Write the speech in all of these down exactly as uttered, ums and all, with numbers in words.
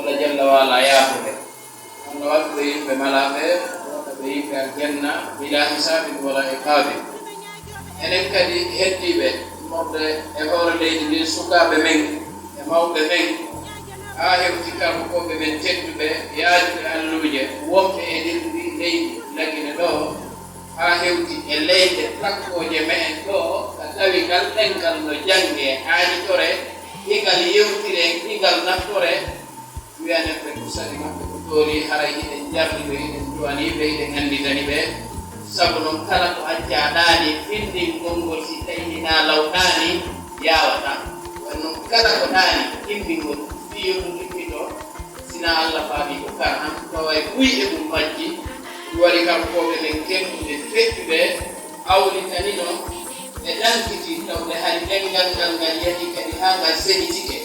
Allah jalla wa ala yaafude. Allah waɗu ɓe yimɓe malaaɓe, waɗa ɓe yimɓe aljanna, bila hisaabin wala iqaabin. Enen kadi heddiiɓe, immorde e hoore leydi ndin, sukaaɓe men e mawɓe men, haa hewti karkooɓe men tedduɓe, yaajuɓe alluuje, wonɓe e nder ndin leydi Lagine ɗoo, haa hewti e leyɗe takkooje me'en ɗoo, ka tawi ngal ɗemngal no janngee, haa hitoree, higal yewtiree, higal naftoree. Wiyanen ɓe ko sali maɓɓe ko toori, haray hiɗen jarni ɓe, hiɗen duwanii ɓe, hiɗen annditani ɓe. Sabu non, kala ko accaa ɗaani, findingol ngol, si tawi hinaa law ɗaani, yaawataa. Kono non, kala ko ɗaani, findingol, fii yo ɗum immito, sinaa Allah faami ko kar han, tawa e buy e mum majji. Ɗum waɗi karkooɓe ɓen tedduɓe, feƴƴuɓe, awlitanino ɓe ɗankiti, tawde hari ɗemngal ngal, ngal yahii kadi haa ngal senitike,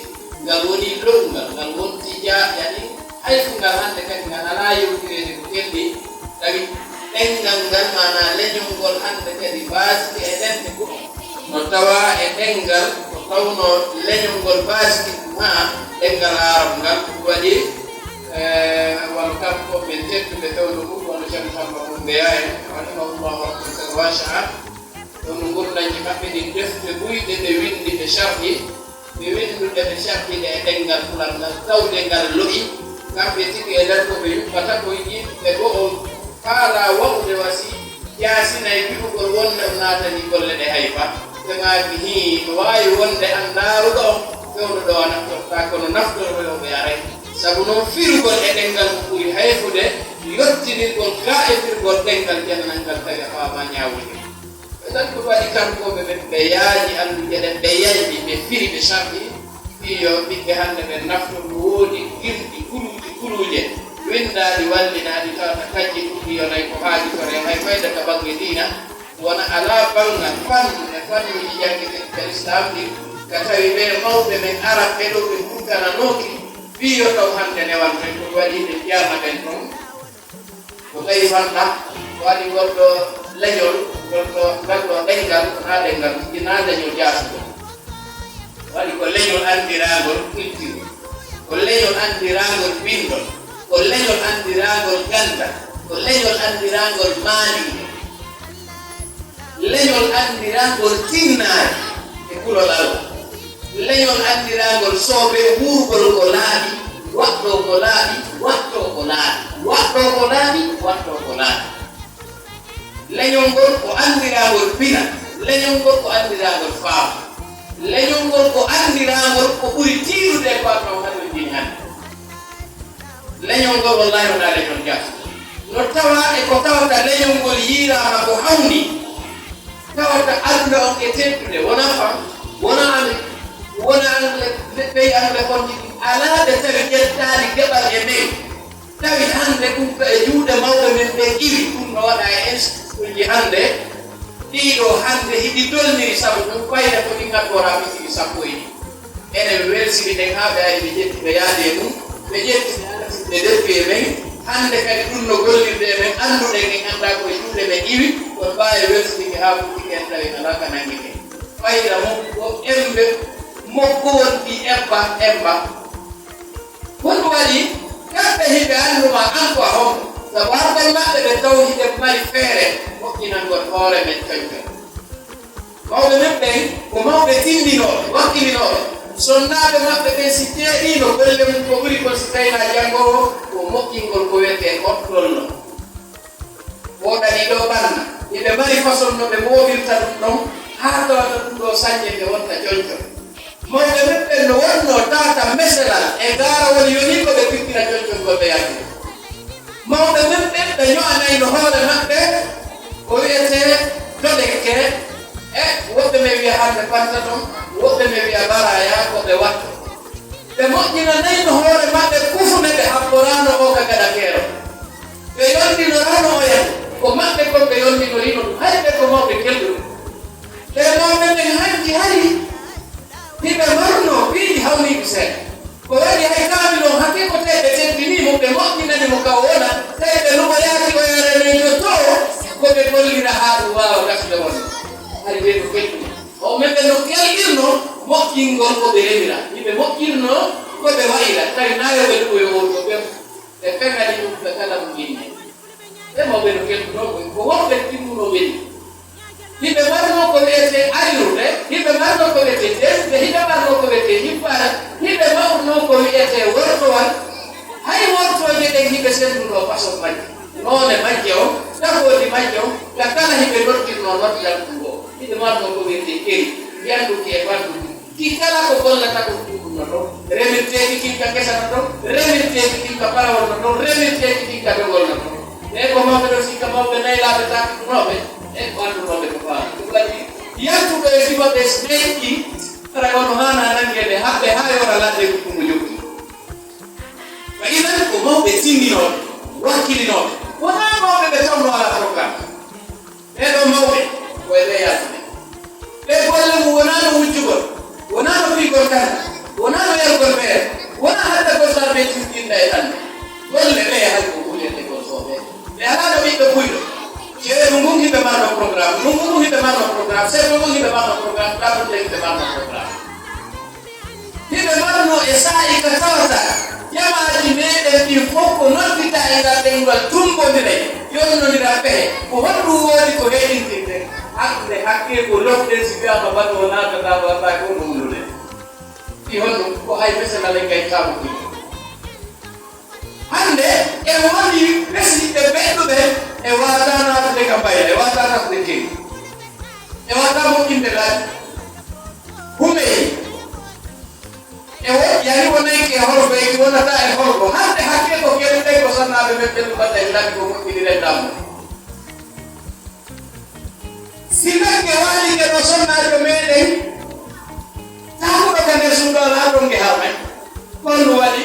ngal wonii lo'ungal, ngal wonti jaa-, yani, hay ko ngal hannde kadi ngal alaa yewtireede ko kelɗi, tawi ɗemngal ngal, maanaa leñol ngol hannde kadi baasike e ɗemɗe go'o. No tawaa e ɗemngal ko tawnoo leñol ngol baasike ɗum haa ɗemngal Aarab ngal, ɗum waɗi, eh, wano kanko men tedduɓe fewndo ngu, wano Ceerno Samba Mumbeya en, rahimahullahu rahmatan wasi'a, ɗum no ngurndanji maɓɓe ɗin defte buyɗe ɓe winndi ɓe sharhi, ɓe winndude ɓe sharhi ɗe e ɗemngal Pulaar ngal, tawde ngal lo'i, kamɓe tigi e nder ko ɓe yuɓɓata ko yimɓe go'o faalaa wa'ude wasi, yaasinay wi'ugol wonde o naatanii golle ɗe hay fa. Ɓe maaki, hii, no waawi wonde an ndaaruɗo on, fewndo ɗo a naftortaa, kono naftorɓe o ɓe aray. Sabu non, firugol e ɗemngal ko ɓuri hayfude, yottinirgol, kaa'etirgol ɗemngal jananal ngal, tawi a faamaa ñaawude. Ɓe tan ko waɗi kankooɓe ɓe, ɓe yaaji alluuje ɗen, ɓe yayɓi, ɓe firi, ɓe sarɗi, fii yo ɓiɓɓe hannde ɓen naftor. No woodi gimɗi kuluuji kuluuje winndaaɗi, wallinaaɗi, tawata kajji ɗuɗɗi yonay ko haajitoree hay fayda ka baŋnge diina, wona alaa baŋngal fannu e fannuuji janngeteeɗi ka Lislaam ɗin, ka tawi ɓee mawɓe men Arab ɓe ɗoo ɓe kurkananooki, fii yo taw hannde newan ɓen. Ɗum waɗi ɓe jaama ɓen ɗon. Ko tawi fanɗa, waɗi ngol ɗoo leñol, ngol ɗoo, ngal ɗoo ɗemngal, ko naa ɗemngal, ko naa leñol jaasugol. Waɗi ko leñol anndiraangol culture, ko leñol anndiraangol binndol, ko leñol anndiraangol ganndal, ko leñol anndiraangol maandingol. Leñol anndiraangol tinnaare e kulol Allah. Leñol anndiraangol soobee wuurgol ko laaɓi, waɗɗoo ko laaɓi, waɗɗoo ko laaɓi, waɗɗoo ko laaɓi, waɗɗoo ko laaɓi. Leñol ngol ko anndiraangol pinal. Leñol ngol ko anndiraangol faam. Leñol ngol ko anndiraangol ko ɓuri tiiɗude e ko aduna o adondini hannde. Leñol ngol, wallaahi, wonaa leñol jaasugol. No tawaa e ko tawata leñol ngol yiiraama ko hawni, tawata aduna on e teddude, wona fam, wona Amérique, wona Angle, pays anglophone ji ɗi alaa ɓe tawi ƴettaali geɓal e men. Tawi hannde ɗum ko e juuɗe mawɓe men ɓe iwi, ɗum no waɗa e instituteuji hannde, ɗiɗo hannde hiɗi dolniri, sabu ɗum fayda ko ɗi ngaddoraa misiri sappo e ɗiɗi. Enen welsini ɓen haa ɓe ari, ɓe ƴetti ɓe yaadi e mum, ɓe ƴetti ɓe arti ɓe deppi e men. Hannde kadi ɗum no gollirde e men, annduɗen en anndaa ko e juuɗe men iwi, kono ɓaawo welsini ɓe haa fuɗɗike en tawi alaa ka nangi ɓe. Fayda mum ko embe mokko won ɗi ebba, emba. Honɗum waɗi? Kamɓe hiɓe anndu ma an ko a hombo. Sabu harɓe maɓɓe ɓe taw hiɓe mari feere moƴƴinangol hoore men coñcoñ. Mawɓe men ɓen ko mawɓe tinndinooɓe, wakkilinooɓe. Sonnaaɓe maɓɓe ɓen si teeɗiino golle mum ko ɓuri kon si taynaa janngoowo ko moƴƴingol ko wiyetee ottollo. Woɗɗani ɗo ɓanna, hiɓe mari façon no ɓe moobirta ɗum ɗon, haa tawata ɗum ɗo saññe ɓe wonta coñcoñ. Mawɓe men ɓen no wonno tata meselal e gaarawol yoni ko ɓe pittira coñcoñ ngol ɓe yaltira. Mawɓe men ɓen ɓe ño'anayno hoore maɓɓe ko wi'etee doɗekke, e woɓɓe men wi'a hannde pantaton, woɓɓe men wi'a baraya, ko ɓe watto. Ɓe moƴƴinanayno hoore maɓɓe kufune ɓe habboraano o ka gaɗa keero. Ɓe yonndinoraano oya, ko maɓɓe kon ɓe yonndinorii ɗum, hay ɓe ko mawɓe kelɗuɓe. Ɓe mawɓe ɓen hanki hari, hiɓe marno piiji hawniiɗi seeɗa. Ko waɗi hay kaami ɗon hakke ko tawi ɓe teddinii mo, ɓe moƴƴinani mo ka o wona, tawi ɓe luɓoyaaki oyaare men yo to, ko ɓe gollira haa ɗum waawa gasde wonde. Hari ɓe ko kelɗuɓe. O men ɓe no kelɗirno moƴƴingol ko ɓe remira. Hiɓe moƴƴirno Ko ɓe wa'ira, tawi nayo ɓe luɓoyo oto ɓe, ɓe feŋani ɗum ɓe kala mo inne. Ɓe mawɓe no kelɗunoo ko, ko worɓe timmunoo ɓe ni. Hiɓe marnoo ko wi'etee ayrude, hiɓe marnoo ko wi'etee desude, hiɓe marnoo ko wi'etee hippaare, hiɓe mawrnoo ko wi'etee wortowal. Hay wortooje ɗen hiɓe senndunoo façon majje. Noone majje on, tagoodi majje on, ka kala hiɓe noddirnoo noddal ɗum o. Hiɓe marnoo ko wi'etee keri, yanduki e fanduki. Ki kala ko gollata ko ɗum no ɗon, remirteeki kin ka ngesa no ɗon, remirteeki kin ka parawol no ɗon, remirteeki kin ka dogol no ɗon. Ɓe ko mawɓe ɗon, si ka mawɓe naylaaɓe taakitunooɓe, ɓe ko anndunooɓe ko faami. Ɗum waɗi yaltuɗo e sifa ɓe si neeƴi, hara kono haana nanngeede haɓɓe haa yora ladde ɗum mo jokki. Fa inan ko mawɓe tinndinooɓe, wakkilinooɓe. Wonaa mawɓe ɓe tawno alaa programme. Ɓee ɗoo mawɓe ko e ɓee yaltude. Ɓee golle mum wonaa no wujjugol, wonaa no fiigol kadi, wonaa no yargol feere, wonaa haddagol sarɓe tintinɗa e ɗannde. Golle ɗee hay ko huulirde gol soobee. Ɓe alaa no ɓiɗɗo buyɗo. Ceeɗu ngun hiɓe marno programme, ngun ngun hiɓe marno programme, seeɗu ngun hiɓe marno programme, ɗaɓɓude hiɓe marno programme. Hiɓe marnoo e saa'i ka tawata jamaaji meeɗen ɗin fof ko nodditaa e ngal ɗemngal tummbondira, yonnondira pehe. Ko honɗum woodi ko heɗintirte? Hannde hakkee ko lofɗen si wiyaama bato o naatataa ɗo, alaa ko no wullude. Fii honɗum? Ko hay mese nale ngaytaama ɗum. Hannde e woni ɓesniɓɓe ɓeɗɗuɓe e waataa naatude ka mbayla, e waataa naatude kewi, e waataa moƴƴinde laabi. Humey. E wo-, yani wonayki e horgo, e ki wonata e horgo. Hannde hakke ko keɗuɗen ko sonnaaɓe men ɓen no mbaɗa e laabi ko moƴƴiniren ɗammo. Si nagge waalike ɗo sonnaajo meɗen, taakuɗo ka nder suudu alaa ɗon nge harmay. Ko honɗum waɗi?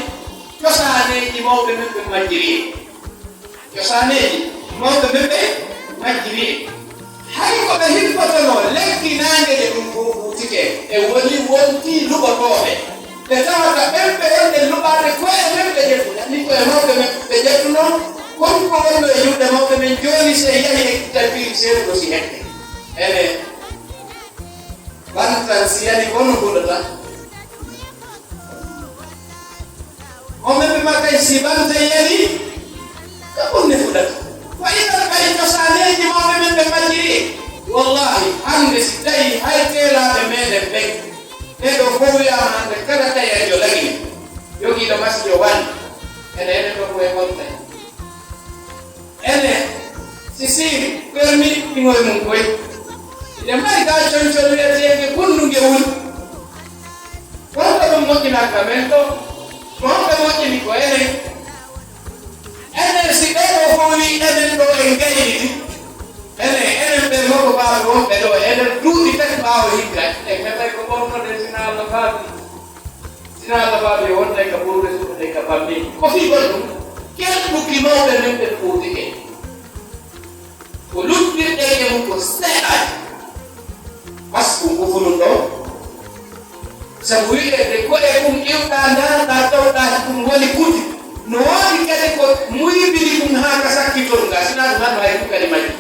Cosaaneeji mawɓe men ɓe majjiri en. Cosaaneeji mawɓe men ɓe majjiri en. Hay ko ɓe hippotonoo lekki naange je ɗum fof ɓuutike. E woni wonti luɓotooɓe. Ɓe tawata ɓen ɓe wonde luɓaade koye men ɓe ƴettu. Ni koye mawɓe men ɓe ƴettunoo. Kon ko wonno e juuɗe mawɓe men jooni, si en yahi e kittaɓiri seeɗuɗo si hedde. Ene. Bantan si yani ko no fuɗata? On ɓe ɓe makkay si bantan yani, ka ɓunne fuɗata. Ko inan kadi cosaaneeji mawɓe men ɓe majjiri. Wallahi, hannde si tawi hay teelaaɓe meɗen ɓen, ɓe ɗo fow wiyaama hannde kala tawi e jo lagine, jogiiɗo masijo wani, ene ene ɗo ko e gonta. Ene, si siiri, permi ɗiŋoy mum koy. Ine mari gaa concol wi'eteeŋge kunndu ngewul. Wonko ɗum moƴƴinanta men ɗo? Ko honɓe moƴƴini ko enen? Enen, si ɓee ɗoo fof wii enen ɗo en gayniti, enen, enen ɓe moko baaɓe wonɓe ɗo, enen duuɓi tati ɓaawo hijja, en heɓay ko ɓornoɗen, sina Allah faabi. Sina Allah faabi wonde ka ɓurde suɓude ka bammeeji. Ko fii goɗɗum, kelɗuki mawɓe men ɓe fuutike. Ko luttirɗe e mum ko seeɗaaji. Parce que ko funum ɗo. Sabu wi'eede ko e ɗum iwɗaa, ndaarɗaa, tawɗaa ɗum woni kuti. No woodi kadi ko muybiri ɗum haa ka sakkitol ngaa, sina ɗum hannde hay ɗum kadi majji.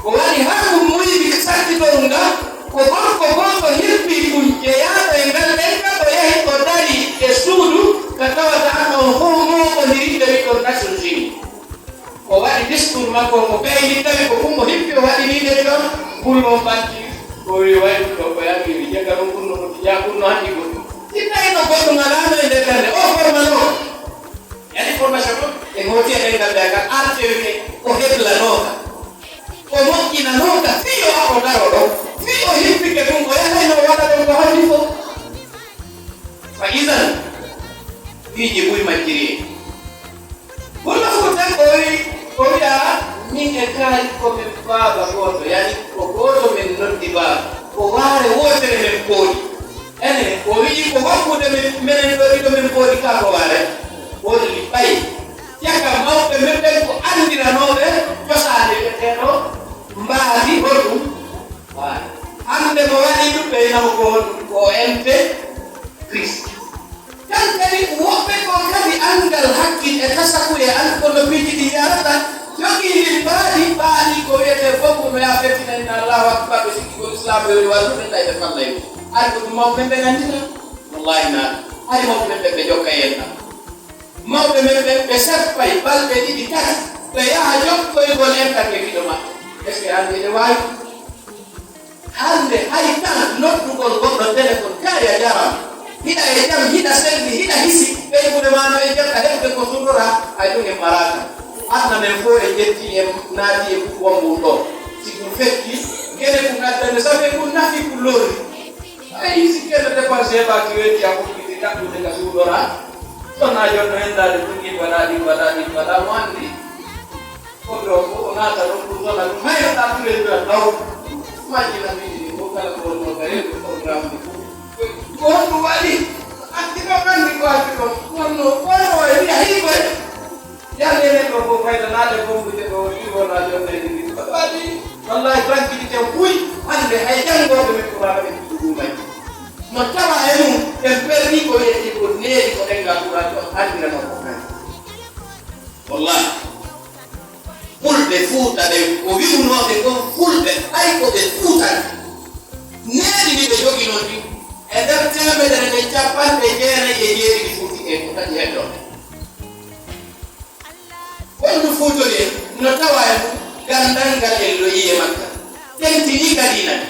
Ko waɗi haa ɗum muuydi sakkitol ngal, ko gorko gooto hirpii ɗum jeyaaɗo e ngal ɗemngal, o yahi o darii e suudu ka tawata an on fof mooɓondiri ɗo e ɗon Nations Unies. O waɗi discours makko, o ɓeydi tawi ko ɗum o hippi, o waɗi nii ɗe ɗon, mbullo on ɓanti, o wi waylude o ko yami, wi jagga ɗum ɓurno ko tijaa ɓurno hanndi goɗɗum. Si tawino goɗɗum alaano e nder darnde, o formanoo. Yani formation ɗo, e hooti e ɗemngal ɓe ka artewi ko heblanooka, ko moƴƴinanooka, fii yo o daro ɗo, fii o hippike ɗum, o yahayno o waɗa ɗon ko hanndi fof. Fa isan, piiji buy majjiri en. Kono fof tan o wi, o wi'a, min e kaari ko min baaba gooto, yani ko gooto min noddi baaba, ko waare wootere min pooɗi. Ene, o wi'i ko wakkude min, minen ɗo ɗiɗo min pooɗi kaa ko waare. Holli ɓay, caka mawɓe men ɓen ko anndiranooɓe cosaade wi'eteeɗo mbaadi holɗum? Waare. Hannde mo waɗi ɗum ɓe inamo ko honɗum? Ko O N P Christ. Kan kadi woɓɓe ko kadi anngal hakkil e tasakuye an ko no piiji ɗi yarata. Jogii ndin mbaadi, mbaadi ko wi'etee fof ko no yaa fettina inna Allahu Akbar, ɓe sikki ko Islam ɓe woni wallude tawi ɓe fallay ɗum. An ko ɗum mawɓe ɓen anndina. Wallahi na, hari mawɓe men ɓe, ɓe jokka en ɗam. Mawɓe men ɓe, ɓe seppay balɗe ɗiɗi, tati, ɓe yaha jokkoygol en ɗam e giɗo maɓɓe. Est-ce que hannde ene waawi? Hannde hay tan noddugol goɗɗo téléphone, kaari a jaaraama. Hiɗa e jam, hiɗa selli, hiɗa hisi, ɓeydude ma no e jam, a heɓde ko suuɗoraa, hay ɗum en maraaka. Aduna men fof en ƴetti, en naati e buɓɓol mum ɗo. Si ɗum fekki, gene ɗum addani, sabu e ɗum nafi ɗum lorri. Ay, si kenn dépensé ba ki weeti a hokkiti kaɓɓude ka suuɗoraa. Sona jonno henndaade ɗum ɗin mbaɗa, ɗin mbaɗa, ɗin mbaɗa, mo anndi. Ko ɗo ko o naata ɗon ɗum sona ɗum. Hay no ɗaɓɓude ɗum ɗaw. Majjina min ni ko kala ko wonno ka reedu programme ɗi fof. Ko honɗum waɗi? Acci ɗon anndi ko acci ɗon. Wonno, wonno e wiya hii koy. Yalla enen ɗo fof faydanaade bombude ɗo iwona jonnayde ndi. Ko waɗi? Wallahi, banque ɗi tew buy, hannde hay janngooɓe men Qur'aana ɓe ɗuɗu majji. No tawa e mum, en perdi ko wiyetee ko neeri ko ɗenngal Qur'aana ko anndirano ko kan. Wallahi. Fulɓe Fuuta ɓe, ko wi'unooɓe kon Fulɓe, hay ko ɓe Fuutanke. Neeri ndi ɓe joginoo ndi, e nder teemedere nden, capanɗe jeenayi e jeeɗiɗi Fuuti en ko tati heddo. Honɗum fuutori en? No tawa e mum ganndal ngal en loyii e makka, tentinii ka diina ndi.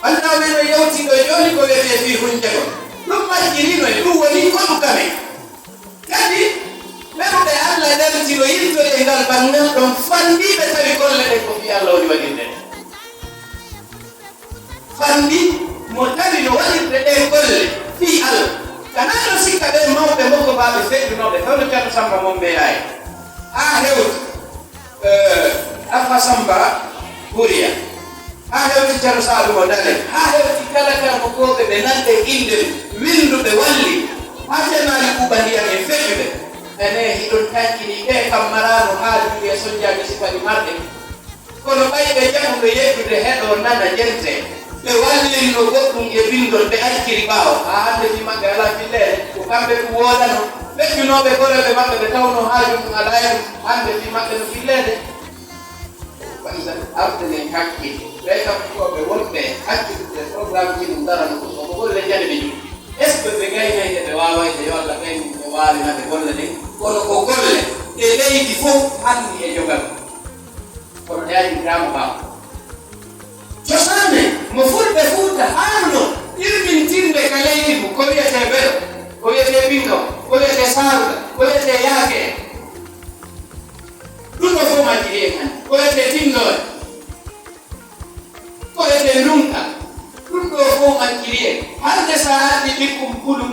Anndaa men no yewtii ɗo jooni ko wiyetee fii hunde kon. Ɗum majjiriino e ɗum woni ko ɗum kame. Kadi, ɓeruɓe Alla darti no yiltori e ngal banngal ɗon, fanndiiɓe tawi golle ɗen ko fii Alla woni waɗirde ɗe. Fanndi mo tawi no waɗirde ɗee golle fii Alla. Kanaa no sikka ɓee mawɓe mokkobaaɓe feƴƴunooɓe, hono Ceerno Sammba Mombeeraay, haa hewti, eh, Alfa Sammba Huriya, haa hewti Ceerno Saalu mo Dale, haa hewti kala kala ko kooɓe ɓe nande innde, winnduɓe, walli, haa Ceerno Ali Kuuba Ndiyam en feƴƴuɓe. Ene hiɗon tankini ɓee kam maraano haajuuji e sonnjaaji si faɗi marɗe. Kono ɓay ɓe jaɓuɓe yeddude heɗoo nana jente, ɓe wallinno goɗɗum e binndol, ɓe acciri ɓaawo. Haa hannde fii maɓɓe alaa filleede, ko kamɓe ɗum woodanoo. Feƴƴunooɓe koreeɓe maɓɓe ɓe tawnoo haaju mum alaa e mum, hannde fii maɓɓe no filleede. Fayda arde men hakkille. Ɓee kam ko ɓe wonɓe accude programmeji mum darano ko soko golle jane ɓe jogii. Est-ce que ɓe gaynayde ɓe waawayde yo Alla gaynu ɓe waalinaɓe golle ɗen? Kono ko golle ɗe leydi fof hanni e jogal. Kono ɗe ari drama ɓaawo. Cosaan men mo Fulɓe Fuuta haanunoo ɗirmintinde ka leydi mum, ko wiyetee beɗo, ko wiyetee ɓinngaw, ko wiyetee saaruga, ko wiyetee yaake. Ɗum ɗo fof majjiri en hannde. Ko wiyetee tinnoore, ko wiyetee ndunka. Ɗum ɗo fof majjiri en. Hannde so a addi ɓikkun pulum